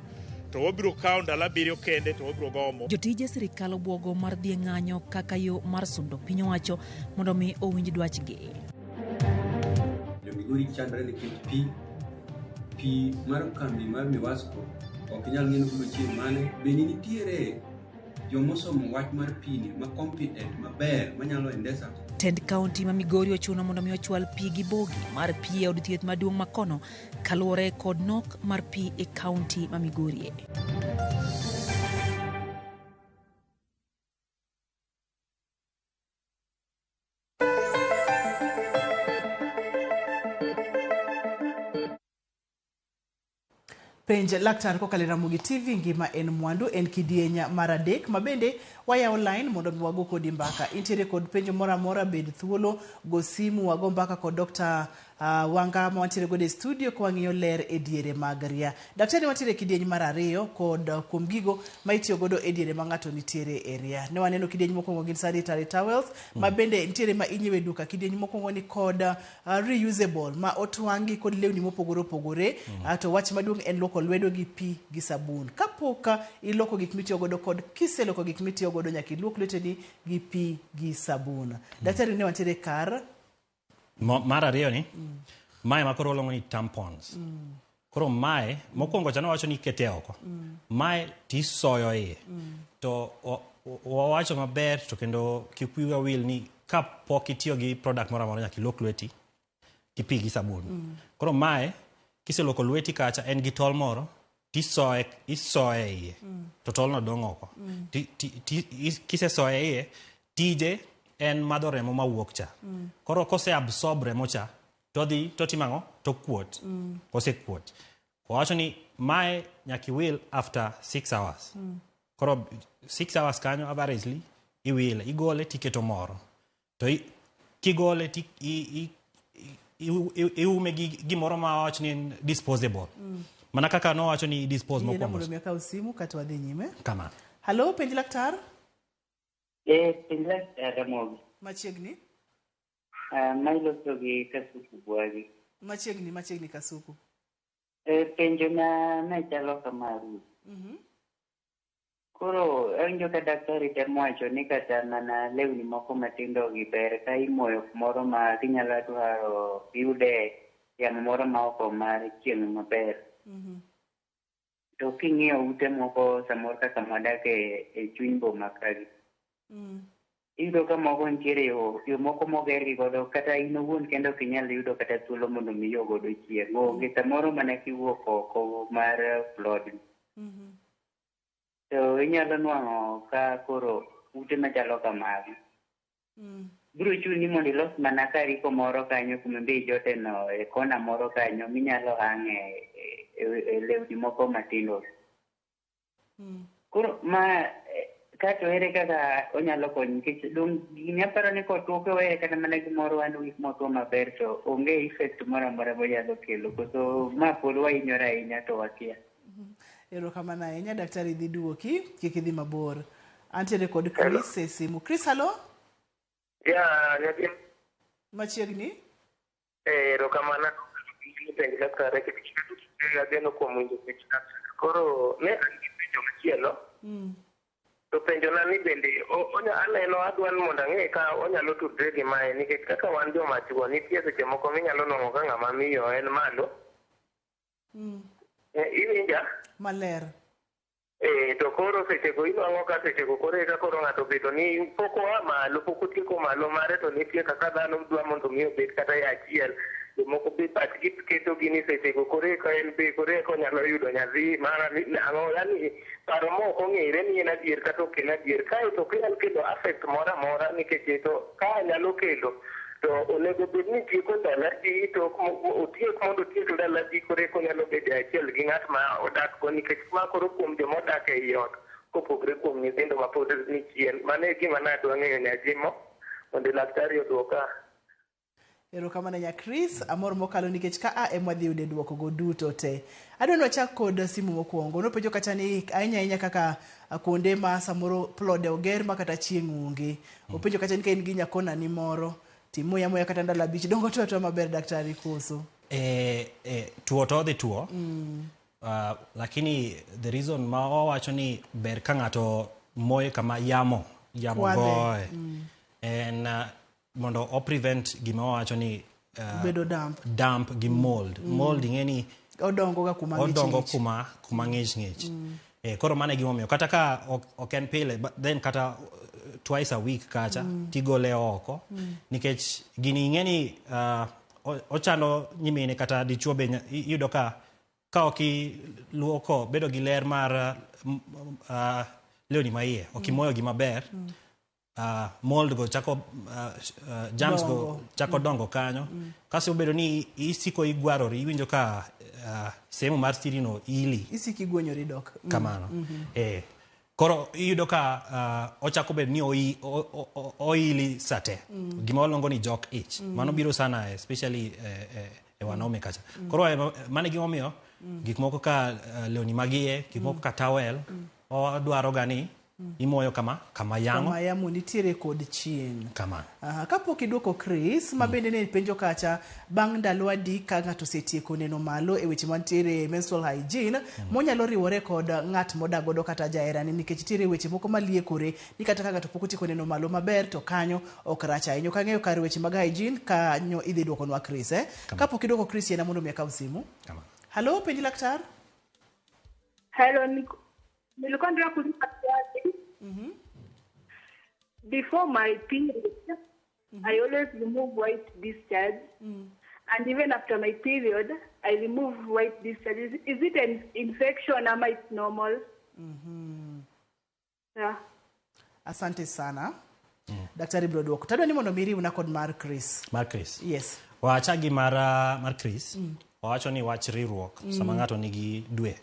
to wabiro kawo ndalo 7 kende to wabiro gomo. Jotije sirikal obwogo mar dhi e ng'anyo kaka yo mar sundo piny owacho mondo mi owinj dwachgi. Migori chandre nikech pi mar kambi mar Miwasco ok nyal ng'eyo biro chieng' mane. Bende nitiere jomosomo wach mar pi ni ma competent maber manyalo endesa. Tend kaunti ma Migori ochuno mondo mi ochwal pi gi bogi mar pi e od thieth maduong' ma kono kaluwore kod nok mar pi e kaunti ma Migori. Penj laktar kokalo e Ramogi TV ngima en mwandu en kidieny mar 3 ma bende wayawo line mondo mi wago kodi mbaka. Intiere kod penjo moro amora, bed thuolo, go simu wago mbaka kod Dr. Wanga ma wantiere godo e studio ka wang'iyo ler e diere mag ria. Daktari, wantiere e kidieny mar 2 kod kuom gigo ma itiyo godo e diere ma ng'ato nitiere e ria. Ne waneno kidieny mokwongo gin sanitary towels ma bende nitiere ma inyiewe e duka. Kidieny mokwongo ni kod reusable ma otwang'i kod lewni mopogore opogore. To wach maduong' en luoko lwedo gi pi gi sabun. Kapok iloko gik mitiyo godo kod kiseloko gik mitiyo godo nyaka iluok lweteni gi pi gi sabun. Daktari, ne wantiere kar mar 2 ni mae ma koro waluongo ni tampons. Koro mae mokwongo cha nowacho ni ikete oko. Mae tisoyo iye. To wawacho maber to kendo kik wiwa wil ni kapok itiyo gi product moro amora nyaka iluok lweti gi pi gi sabun. Koro mae kiseloko lweti kacha en gi tol moro tisoye isoye iye. To tolno dong' oko. Kisesoye iye tije en madho remo mawuok cha. Koro kose absorb remo cha to dhi to timo ang'o? To kuot. Kosekuot. Wawacho ni mae nyaka iwil after 6 hours. Koro 6 hours kanyo averagely iwile, igole tiketo moro. To kigole ti iume gi gimoro ma wawacho ni en disposable. Mana kaka nowacho ni dispose Yiena mokwongo. mondo mi akaw simu kato wadhi nyime. Kamano. Halo, penj laktar. Penj laktar Ramogi. Machiegni. Mailoso gi Kasuku Bwagi. Machiegni, machiegni Kasuku. Penjo na ne chalo kama. Koro awinjo ka daktari temo wacho ni kata mana lewni moko matindo gi ber ka imoyo kumoro ma ginyalo dwaro yude yamo moro ma oko mar chieng' maber. To king'iyo ute moko samoro kaka mwadak e chuny boma kagi, iyudo ka moko nitiere yo moko moger gi godo kata in owuon kendo ok inyal yudo kata thuolo mondo mi iyo godo chieng'. Onge samoro mana kiwuok oko mar plod. To inyalo nwang'o ka koro ute machalo kamagi biro chuni mondo ilos mana kariko moro kanyo kuma be ijote no e kona moro kanyo minyalo hang'e e lewni moko matindo. Koro ma kato ere kaka onyalo konyo nikech dong gini aparo ni kotuo koweye kata mana gimoro wan gik motwo maber to onge effect moro amora monyalo kelo. Koso ma pod wahinyore ahinya to wakia. Erokamano ahinya daktari dhi duoki kik idhi mabor. Antiere kod Chris e simu. Chris, halo? Ya, nyathi. Machiegni. Erokamano penj laktar ageno kuom winjo penj laktar. Koro ne an gi penjo machielo. To penjona ni bende aneno adwa ni mondo ang'e ka onyalo tudre gi mae nikech kaka wan joma chuo nitie seche moko minyalo nwang'o ka ng'ama miyo en malo. Iwinja? Maler. To koro sechego inwang'o ka sechego koro eka koro ng'ato obedo ni pok oa malo, pok otieko malo mare to nitie kaka dhano dwa mondo mi obed kata e achiel. Jomoko be pachgi ketogi ni sechego koro eka en be koro eka onyalo yudo nyathi mara ni ang'o yani paro ma ok ong'ere ni en adier kata ok en adier. Kae to ok nyal kelo affect moro amora nikech to ka nyalo kelo to onego bed ni tieko ndalo adi to otiek mondo otiek ndalo adi koro eka onyalo bedo e achiel gi ng'at ma odak go nikech ma koro kuom joma odak ei ot kopogre kuom nyithindo ma pod ni chien. Mano e gima nadwa ng'eyo nyajimo mondo daktari oduoka. Erokamano nya Chris, amor mokalo nikech ka a ema wadhi yude duoko go duto te. Adwa ni wachak kod simu mokwongo. Nopenjo kacha ni ahinya ahinya kaka kuonde ma samoro plode oger ma kata chieng' onge. Openjo kacha ni ka in gi nyakona ni moro, timoye amoya kata ndalo 5, dongo tuo atuo maber daktari koso? Tuo to odhi tuo. Lakini the reason ma wawacho ni ber ka ng'ato moyo kama yamo goye en mondo o prevent gima wawacho ni bedo damp. Damp gi mold. Mold ing'e ni odongo ga kuma ng'ich. Odongo kuma ng'ich ng'ich. Koro mano e gimomiyo kata ka ok en pile, but then kata twice a week kacha tigole oko nikech gini ing'e ni ochando nyimine kata dichuo be iyudo ka ok iluoko bedo gi ler mar lewni ma iye ok imoyo gi maber mold go chako germs go chako dongo kanyo. Kasto obedo ni isiko igwarori iwinjo ka sehemu mar siri no ili isiko igwenyori dok kamano. Koro iyudo ka ochako bedo ni oili sate gima waluongo ni jock itch. Mano biro sana especially e wanaume kacha. Koro mano e gimomiyo gik moko ka lewni mag iye, gik moko ka towel odwaro ga ni imoyo kama yamo. Kama yamo nitiere kod chieng'. Kamano. Kapok iduoko Chris, ma bende ne penjo kacha bang' ndalo adi ka ng'ato osetieko neno malo e weche mantiere menstrual hygiene monyalo riwore kod ng'at modak godo kata jaherane nikech nitiere weche moko maliekore ni kata ka ng'ato pok otieko neno malo maber to kanyo ok rach ahinya. Ok ang'eyo kar weche mag hygiene kanyo idhi duokonwa Chris. Kapok iduoko Chris yena mondo mi akaw simu. Halo, penj laktar. Hello, nilikuwa nataka kuuliza swali. Before my period, I always remove white discharge. And even after my period, I remove white discharge. Is it an infection or it's normal? Yeah. Asante sana. Daktari Brodwok. Tadwa ni mondo miri una kod mar Chris. Mar Chris. Yes. Wachagi mar Chris. Wawacho ni wach riwruok sama ng'ato nigi dwe.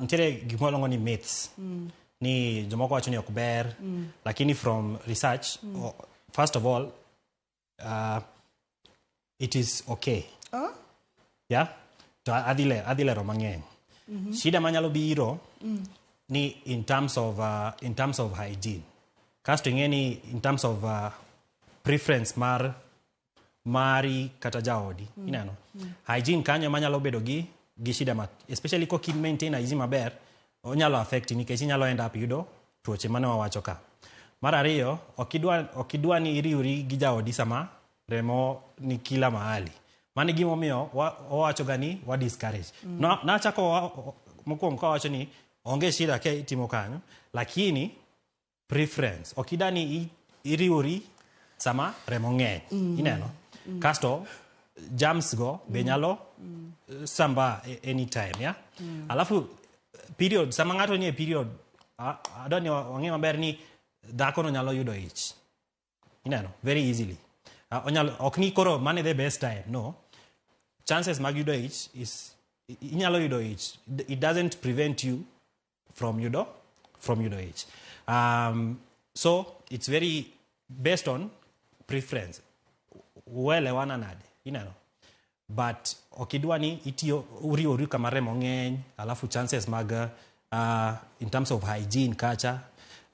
Nitiere gik mwaluongo ni myths. Ni jomoko wacho ni ok ber, lakini from research, first of all, it is okay. Yeah? To adhi lero mang'eny. Shida manyalo biro ni in terms of hygiene. Kasto ing'e ni in terms of preference mar mari kata jaodi, ineno. Hygiene kanyo manyalo bedo gi shida ma, especially kok maintain hygiene maber, onyalo affect nikech inyalo end up yudo tuoche mane wawacho ka. Mar ariyo, ok idwa ni iriwri gi jaodi sama remo ni kila mahali. Mano e gimomiyo wawacho ga ni wa discourage. Nachako mokwongo kawacho ni onge shida ka itimo kanyo, lakini preference. Ok idwa ni iriwri sama remo ng'eny. Ineno? Kasto germs go be nyalo samba anytime, yeah? Alafu period, sama ng'ato nie period, adwa ni wang'e maber ni dhako no nyalo yudo ich. Ineno? Very easily. Onyalo, ok ni koro mane the best time, no. Chances mag yudo ich is, inyalo yudo ich. It doesn't prevent you from yudo ich. So it's very based on preference. Uelewana nade, ineno? But okidwa ni itiyo uriwori kama remo ng'eny, alafu chances mag in terms of hygiene kacha,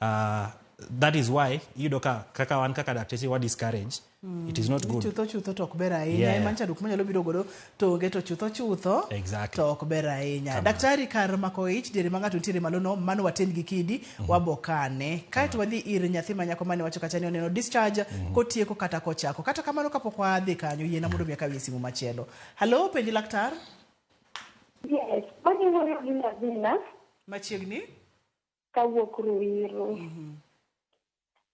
that is why iyudo ka kaka wan kaka dakteche wa discourage. It is not good. Chutho to ok ber ahinya. Ema chandruok manyalo biro godo to onge to chutho exactly. To ok ber ahinya. Daktari kar mako ich diere ma ng'ato nitiere malo no mano waten gi kidi wabokane. Kaeto wadhi ir nyathi ma nyako mane wacho kacha ni oneno discharge kotieko kata kochako. Kata kamano kapok wadhi kanyo yiena mondo mi akawie simu machielo. Hello, penj laktar. Yes, mani wuoyo gi Navina. Machiegni? Kawuok Ruiru.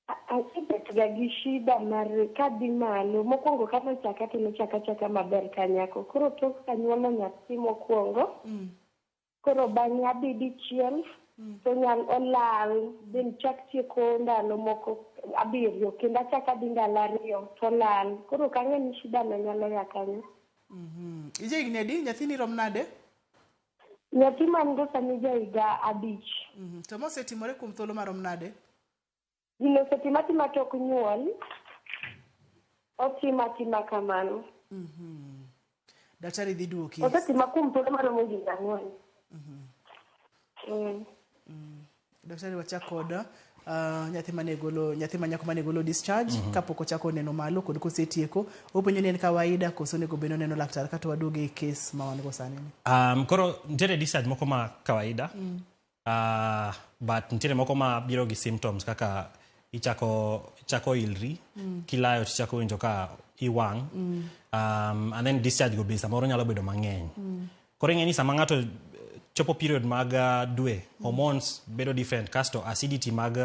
Asebet ga gi shida mar kadhi malo. Mokwongo kanochaka to nochaka achaka maber ka nyako. Koro tok kanyuolo nyathi mokwongo, koro bang'e adhi dichiel to nyal olal, then chak tieko ndalo moko 7 kendo achak adhi ndalo 2 to olal. Koro ok ang'e ni shida no nyalo ya kanyo. Ija higni adi? Nyathini rom nade? Nyathi man go sani ja higa 5. To mosetimore kuom thuolo marom nade? Gino osetima atima tok nyuol, otimo atima kamano. Daktari dhi duoki. Osetima kuom thuolo maromo higni 4. Daktari wachak kod nyathi mane golo, nyathi ma nyako mane golo discharge kapok ochako neno malo kod kosetieko, openjo ni en kawaida koso onego bed ni oneno laktar kato waduoge e case ma wan go sani ni. Koro nitiere discharge moko ma kawaida. But nitiere moko ma biro gi symptoms kaka ichako ilri, kilayo to ichako winjo ka iwang'. And then discharge go be samoro nyalo bedo mang'eny. Koro ing'e ni sama ng'ato chopo period mag dwe, hormones bedo different, kasto acidity mag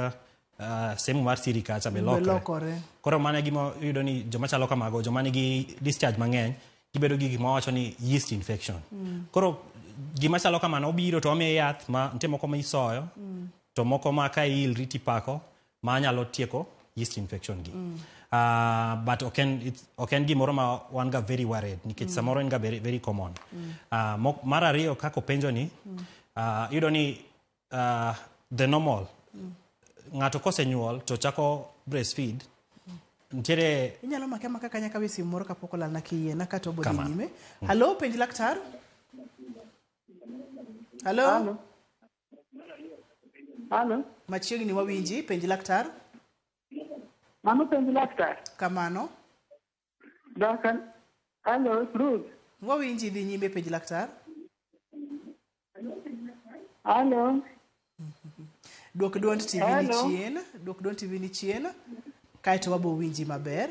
sehemu mar siri kacha be lokore. Koro mano e gima iyudo ni joma chalo kamago, joma nigi discharge mang'eny, gibedo gi gima wawacho ni yeast infection. Koro gima chalo kamano obiro to omiye yath ma nitie moko ma isoyo, to moko ma ka iilri tipako ma nyalo tieko yeast infection gi. But ok en gimoro ma wan ga very worried nikech samoro en ga very, very common. Mar ariyo kaka openjo ni, iyudo ni the normal ng'ato kosenyuol to chako breastfeed, nitiere Inyalo make amaka kanya ka simu moro kapok olalna kiyiena kata obo dhi Kamano. nyime. Hallo, penj laktar. Hallo. Hallo. Machiegni wawinji, penj laktar. Mano penj laktar. Kamano. Daka. Hallo, Ruth. Wawinji, dhi nyime penj laktar. Hallo. Duok duond TV ni Hello. chien, duok duond TV ni chien. Kaeto wabo winji maber.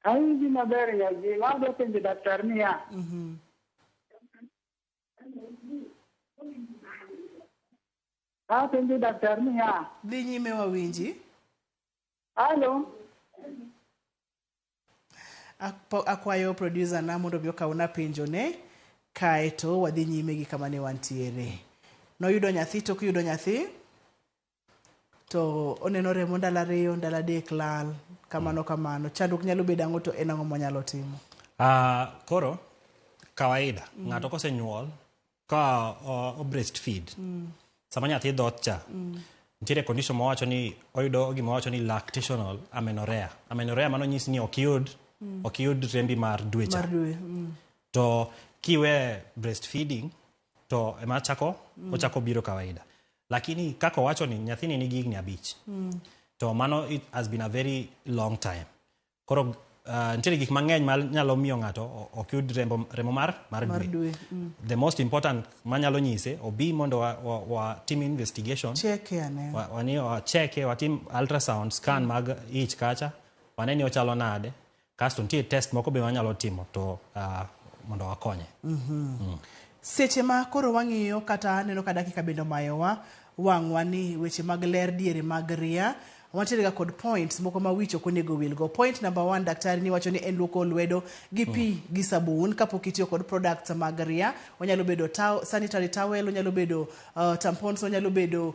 Awinji maber nyathi. Adwa penjo daktar niya. Apenjo daktar niya. Dhi nyime wawinji. Hallo. Akwayo producer na mondo obi okawna penjo ne, kaeto wadhi nyime gi kama ne wantiere. Noyudo nyathi, tok yudo nyathi to oneno remo ndalo 2, ndalo 3 lal, kamano kamano. Chandruok nyalo bedo ang'o to en ang'o monyalo timo? Koro kawaida ng'ato kosenyuol ka o breastfeed, sama nyathi dhoth cha, nitiere condition mawacho ni oyudo gima wacho ni lactational amenorrhea. Amenorrhea mano nyisi ni ok yud rembi mar dwe cha. Mar dwe. To kiwe breastfeeding to ema chako ochako biro kawaida. Lakini kaka owacho ni nyathini nigi higni 5. To mano it has been a very long time. Koro nitiere gik mang'eny ma nyalo miyo ng'ato ok yud remo mar dwe. Dwe. The most important manyalo nyise obi mondo wa tim investigation. Cheke ane. Wa cheke, watim ultrasound scan mag ich kacha, wane ni ochalo nade. Kasto nitie test moko be wanyalo timo to mondo wakonye. Seche ma koro wang'iyo kata aneno ka dakika bende omayowa wang'wa ni weche mag ler diere mag ria, wantiere ga kod points moko ma wich ok onego wilgo. Point number 1, daktari ni wacho ni en luoko lwedo gi pi gi sabun kapok itiyo kod products mag ria. Onyalo bedo sanitary towel, onyalo bedo tampons, onyalo bedo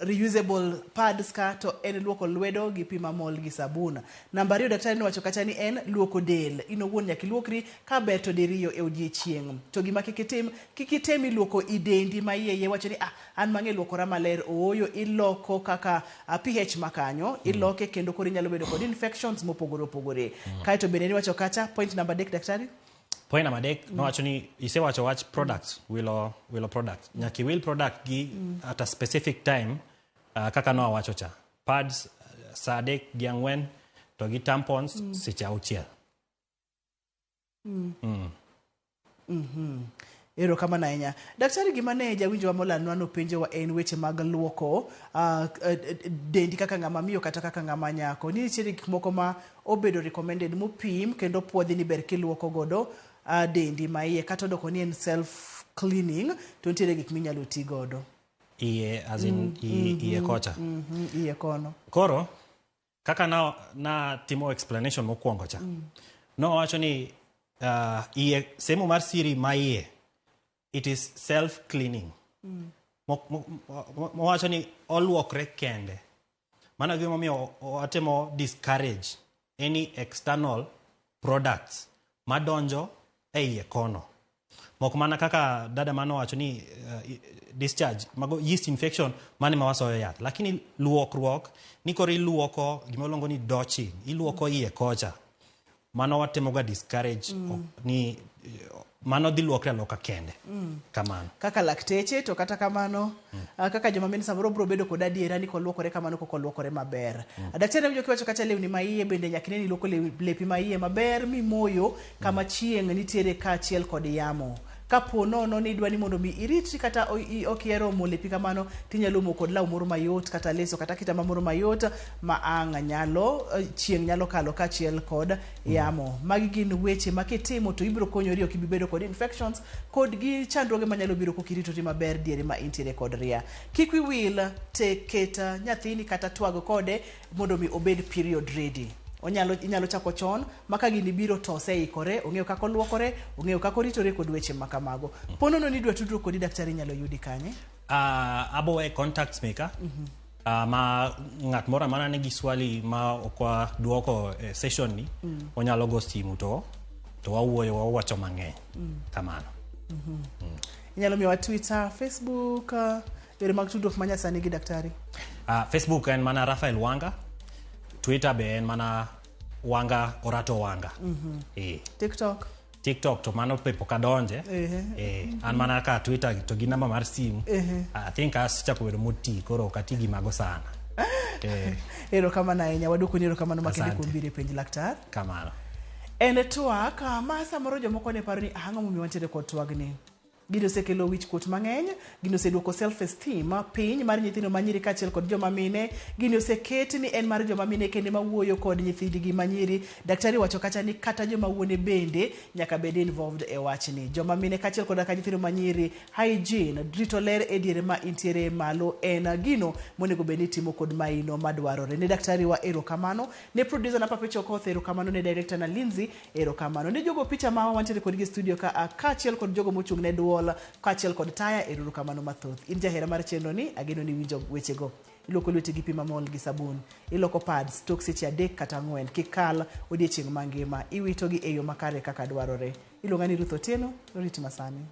reusable pads ka, to en luoko lwedo gi pi mamol gi sabun. Namba 2, daktari ni wacho kacha ni en luoko del. In owuon nyaka iluokri ka ber to diriyo e odiechieng'. To gima kik itim, kik item iluoko i dendi ma iye iye wacho ni an mang'e luokora maler. Ooyo, iloko kaka pH makanyo, iloke kendo koro inyalo bedo kod infections mopogore opogore. Kaeto bende niwacho kacha point number 3, daktari? Point number 3, nowacho ni isewacho wach products, wilo products. Nyaka iwil product gi at a specific time, kaka nowacho cha. Pads saa 3 gi 4 to gi tampons seche 6. Erokamano ahinya. Daktari, gima ne jawinjowa molalnwa nopenjowa en weche mag luoko dendi kaka ng'ama miyo kata kaka ng'ama nyako. Ni nitiere gik moko ma obedo recommended mopim kendo puodhi ni ber kiluoko godo dendi ma iye, kata odoko ni en self cleaning to nitiere gik minyalo ti godo. Iye, as in iye kocha. Iye kono. Koro Kaka na, na timo explanation mokwongo cha. Nowacho ni iye, sehemu mar siri ma iye, it is self cleaning. Mowacho ni oluokre kende. Mano gimomiyo watemo discourage any external products madonjo e iye kono. Mok mana kaka dada mano wacho ni discharge mago yeast infection mane ma wasoyo yath, lakini luokruok ni koro iluoko gima iluongo ni douching, iluoko iye kocha, mano watemo ga discourage ni mano dhi luokre aluoka kende. Kamano. Kaka lakteche to kata kamano kaka joma mine samoro biro bedo kod adiera ni koluokore kamano kok oluokore maber. Daktari, awinjo kiwacho kacha lewni ma iye bende nyaka ine ni iluoko lepi ma iye maber mimoyo kama chieng' nitiere kaachiel kod yamo. Kapo nono ni idwa ni mondo mi iritri kata ok ihero omo lepi kamano, tinyalo umo kod law moro mayot kata leso kata kitamba moro mayot ma ang' nyalo chieng' nyalo kalo kaachiel kod yamo. Magi gin weche ma kitimo to ibiro konyori, ok ibi bedo kod infections kod gi chandruoge manyalo biro kok iritori maber diere ma intiere kod ria. Kik wi wil te ket nyathini kata twag kode mondo mi obed period ready. Onyalo inyalo chako chon ma ka gini biro to oseikore, ong'eyo kaka oluokore, ong'eyo kaka oritore kod weche ma kamago. Ponono ni idwa tudruok kodi, daktari, inyalo yudi kanye? Abo we contacts meka ma ng'at moro amora nigi swali ma ok waduoko e session ni onyalo go simu to wawuoyo, wawacho mang'eny. Kamano. Inyalo miyowa Twitter, Facebook, yore mag tudruok manyasani gi daktari. Facebook en mana Rafael Wanga, Twitter be en mana Wanga Orato Wanga. TikTok? TikTok to mano pe pok adonje. An mana ka Twitter to gi namba mar simu. I think asechako bedo moti, koro ok ati gi mago sana. Erokamano ahinya, waduokoni erokamano makende Asante. kuom biro e Penj Laktar. Kamano. En twak ma samoro jomoko ne paro ni ang'o momiyo wantiere kod twagni. Gini osekelo wich kuot mang'eny, gini oseduoko self esteem piny mar nyithindo manyiri kaachiel kod joma mine. Gini oseket ni en mar joma mine kende mawuoyo kod nyithindgi manyiri. Daktari wacho kacha ni kata joma wuone bende nyaka bed involved e wachni. Joma mine kaachiel koda ka nyithindo manyiri, hygiene, rito ler e diere ma intiere malo en gino monego bed ni itimo kod maino madwarore. Ne daktari wa erokamano, ne producer na Papecho Okoth erokamano, ne director na Lindsay erokamano, ne jogo picha ma wantiere kodgi e studio ka kaachiel kod jogo mochung' ne duol kaachiel kod taya, erokamano mathoth. In jahera mar chenro ni, ageno ni winjo wechego. Iluoko lweti gi pi mamol gi sabun, iloko pads tok seche 3 kata 4, kik kal odiechieng' mangima, iwitogi e yo makare kaka dwarore. Iluonga ni Ruth Otieno, oriti masani.